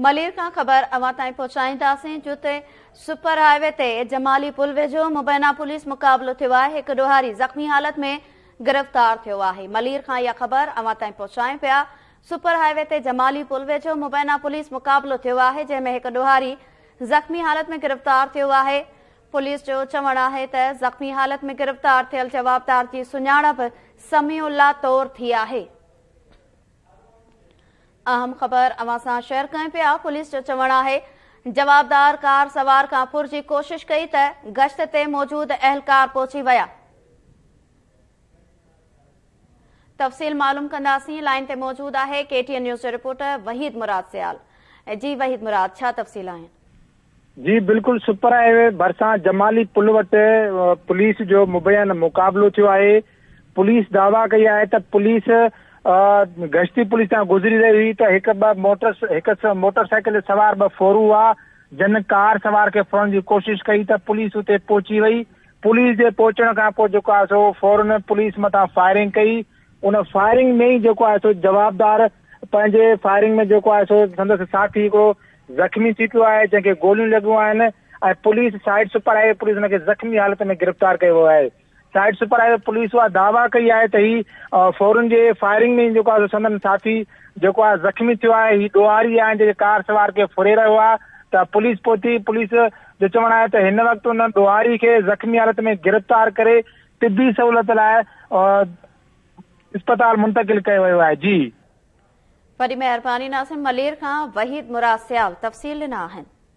ملير کان خبر اوهان تائين پهچائينداسين جتي سپر هاء وي تي جمالي پل ويجهو مبينا پوليس مقابلو ٿيو آهي هڪ ڏوهاري زخمي حالت ۾ گرفتار ٿيو آهي ملير کان اها خبر اوهان تائين پهچايون پيا سپر هاء وي تي جمالي پل ويجهو مبينا پوليس مقابلو ٿيو آهي جنهن ۾ هڪ ڏوهاري زخمي حالت ۾ گرفتار ٿيو آهي پوليس جو چوڻ آهي ته زخمي حالت ۾ گرفتار ٿيل جوابدار جي سڃاڻپ سميع الله طور ٿي آهي. اهم خبر اوهان سان شيئر ڪيون پيا، پوليس جو چوڻ آهي جوابدار ڪار سوار کان ڦر جي ڪوشش ڪئي ته گشت تي موجود اهلڪار پهچي ويا. تفصيل معلوم ڪنداسين، لائين تي موجود آهي ڪي ٽي اين نيوز جو رپورٽر وحيد مراد سيال. جي وحيد مراد ڇا تفصيل آهن؟ جي بلڪل سپر هاء وي ڀرسان جمالي پل وٽ پوليس جو مبينا مقابلو ٿيو آهي، پوليس دعويٰ ڪئي آهي ته پوليس گشتي پوليس تان گذري رهي هئي ته هڪ ٻه موٽر هڪ موٽر سائيڪل تي سوار ٻه ڦورو هئا جن ڪار سوار کي ڦرڻ جي ڪوشش ڪئي ته پوليس اتي پهچي وئي پوليس جي پهچڻ کان پوء جيڪو آهي سو فورن پوليس مٿان فائرنگ ڪئي ان فائرنگ ۾ ئي جيڪو آهي سو جوابدار پنهنجي فائرنگ ۾ جيڪو آهي سو سندس ساٿي هڪڙو زخمي ٿي پيو آهي جنهن کي گوليون لڳيون آهن ۽ police side super highway police ان کي زخمي حالت ۾ گرفتار ڪيو ويو آهي. Side super high V police اها دعويٰ ڪئي آهي ته هي ڦورن جي فائرنگ ۾ جيڪو آهي سندن ساٿي جيڪو آهي زخمي ٿيو آهي هي ڏوهاري آهن جيڪي ڪار سوار کي ڦري رهيو آهي ته پوليس پهتي پوليس جو چوڻ آهي ته هن وقت ان ڏوهاري کي زخمي حالت ۾ گرفتار ڪري طبي سهولت لاء اسپتال منتقل ڪيو ويو آهي جي. وڏي مهرباني ناظم ملير کان وحيد مراد سيال تفصيل ڏنا آهن.